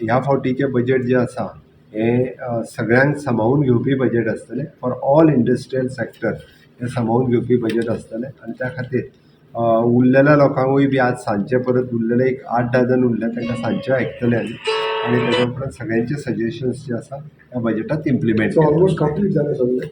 ह्या फावटीचें बजेट जें आसा हें सगळ्यांक सामावून घेवपी बजेट आसतलें. फॉर ऑल इंडस्ट्रियल सॅक्टर हें सामावून घेवपी बजेट आसतलें आनी त्या खातीर उरलेल्या लोकांकूय बी आज सांजचे परत उरलेले एक 8-10 जाण उरले, तांकां सांजचे आयकतले आनी आनी तेच्या उपरांत सगळ्यांचे सजेशन्स जे आसा ह्या बजेटात इम्प्लिमेंट. सो ऑलमोस्ट कंप्लीट जालें सगळें?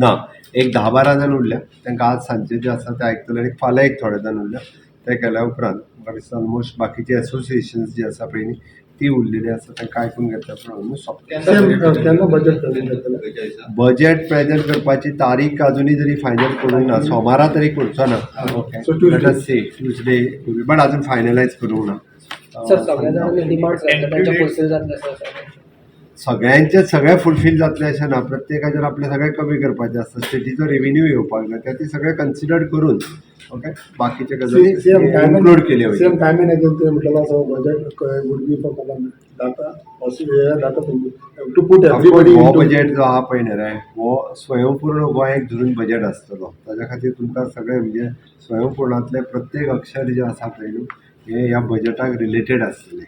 ना, एक 10-12 जाण उरल्या. तांकां आज सांजचे जे आसा ते आयकतले आनी फाल्यां एक थोडे जाण उरल्या. ते केल्या उपरांत म्हाका दिसता ऑलमोस्ट बाकीचे एसोसिएशन्स जी आसा पळय न्ही, ती उरलेली आसा, तांकां आयकून घेतल्या उपरांत ऑलमोस्ट सोंपता. सीएम केन्ना बजेट प्रेझेंट करतले? बजेट प्रेझेंट करपाची तारीख अजुनूय तरी फायनल करूंक ना. सोमारा तरी करचो ना. Okay. So Tuesday. Let us see, Tuesday, but अजून फायनलायज करूंक ना. सर, सगळ्या जाणांनी डिमांड्स घातल्या, तांचे फुलफील जातले सर? सगळ्यांचे सगळे फुलफील जातले अशें ना. प्रत्येकाचेर आपले सगळे कमी करपाचे आसता. स्टेटीचो रेव्हेन्यू येवपाक जाय, ते सगळे कन्सिडर करून, ओके, बाकीचे गजाली सीएम टायम इन्क्लूड केले. सीएम टायम एंड अगेन तुवें म्हटलें आसा, budget would be for data data to put everybody. हो बजेट जो आहा पळय न्ही रे, हो स्वयंपूर्ण गोंयाक धरून बजेट आसतलो. ताज्या खातीर तुमकां सगळें, म्हणजे स्वयंपूर्णांतलें प्रत्येक अक्षर जें आसा पळय न्हू, हें ह्या बजेटाक रिलेटेड आसतलें.